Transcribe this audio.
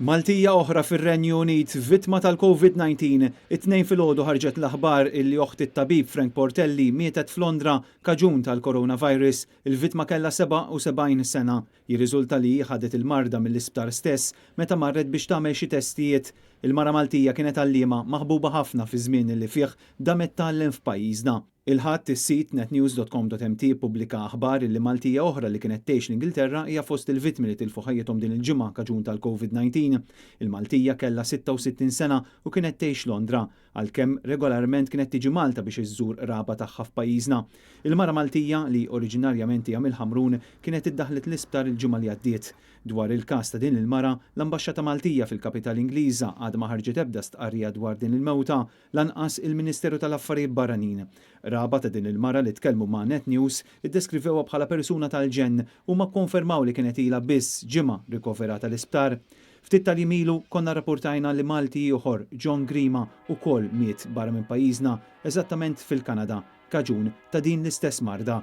Maltija oħra fir-Renju Unit vittma tal-Covid-19. It-Tnejn filgħodu ħarġet l-aħbar illi oħt it-tabib Frank Portelli mietet f'Londra kaġun tal-coronavirus. Il-vittma kellha 77 sena. Jirriżulta li hi ħadet il-marda mill-isptar stess meta marret biex tagħmel xi testijiet. Il-mara Maltija kienet għalliema maħbuba ħafna fi żmien li fih damet tgħallem f'pajjiżna. Il-Ħadd, is-sit netnews.com.mt ppubblika aħbar illi Maltija oħra li kienet tgħix l-Ingilterra hija fost il-vittmi li tilfu ħajjithom din il-ġimgħa kaġun tal-Covid-19. Il-Maltija kellha 66 sena u kienet tgħix Londra, għalkemm regolarment kienet tiġi Malta biex iżżur qraba tagħha f'pajjiżna. Il-mara Maltija, li oriġinarjament hija mill-Ħamrun, kienet iddaħħlet l-isptar il-ġimgħa li għaddiet. Dwar il-każ ta' din il-mara, l-Ambaxxata Maltija fil-kapitali Ingliża għadha ma ħarġet ebda stqarrija dwar din il-mewta, lanqas il-Ministeru tal-Affarijiet Barranin. Qraba ta' din il-mara li tkellmu ma' Net News iddeskrivewha bħala persuna tal-ġenn. Huma kkonfermaw li kienet ilha biss ġimgħa rikoverata l-isptar. Ftit tal-jiem ilu konna rrappurtajna li Malti ieħor, John Grima, ukoll miet barra minn pajjiżna, eżattament fil-Kanada, kaġun ta' din l-istess marda.